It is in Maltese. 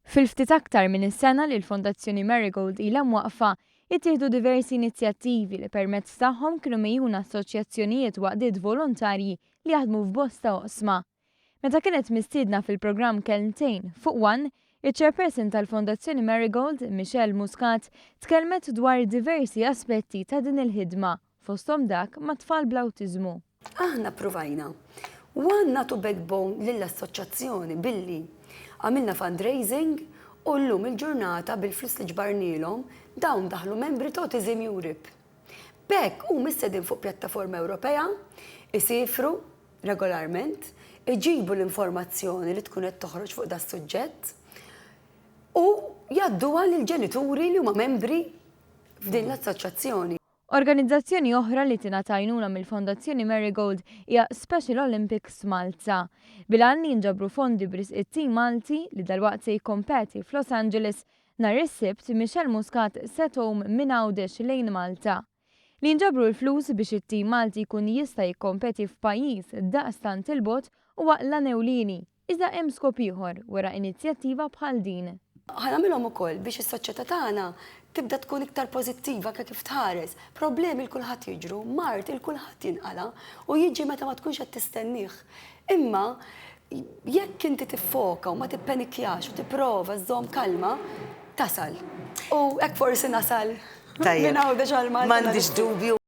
Fil-ftit aktar minn sena li l-Fondazzjoni Marigold ilha mwaqqfa, ittieħdu diversi inizjattivi li permezz tagħhom kienu megħjuna assoċjazzjonijiet u għaqdiet volontarji li jaħdmu f'bosta oqsma. Meta kienet mistiedna fil-programm Kelmtejn fuq One, iċ-chairperson tal-Fondazzjoni Marigold, Michelle Muscat, tkellmet dwar diversi aspetti ta' din il-ħidma, fosthom dak ma' tfal bl-awtiżmu. Aħna ppruvajna one nagħtu backbone lill-assoċjazzjoni billi għamilna fundraising u llum il-ġurnata bil-flus li ġbarnielhom dawn daħlu membri ta' Autism Europe. B'hekk huma issa qegħdin fuq pjattaforma Ewropea, isiefru regolarment, iġibu l-informazzjoni li tkun qed toħroġ fuq das-suġġett u jgħadduha lill-ġenituri li huma membri f'din l-assoċjazzjoni. Organizzazzjoni oħra li tingħata għajnuna mill-Fondazzjoni Marigold hija Special Olympics Malta. Bil-għan li jinġabru fondi b'risq it-tim Malti li dalwaqt se jikkompeti f'Los Angeles, nhar is-Sibt Michelle Muscat se tgħum minn Għawdex lejn Malta. Li jinġabru l-flus biex it-tim Malti jkun jista' jikkompeti f'pajjiż daqstant 'il bogħod huwa l-għan ewlieni. Iżda hemm skop ieħor wara inizjattiva bħal din. Ħa nagħmilhom ukoll biex is-soċjetà tagħna tibda tkun iktar pożittiva anke kif tħares. Problemi 'l kulħadd jiġru, mard 'il kulħadd jinqala' u jiġi meta ma tkunx qed tistennieh. Imma jekk inti tiffoka u ma tippenikjax u tipprova żżomm kalma, tasal. U hekk forsi nasal minn Għawdex għal Malta. M'għandix dubju.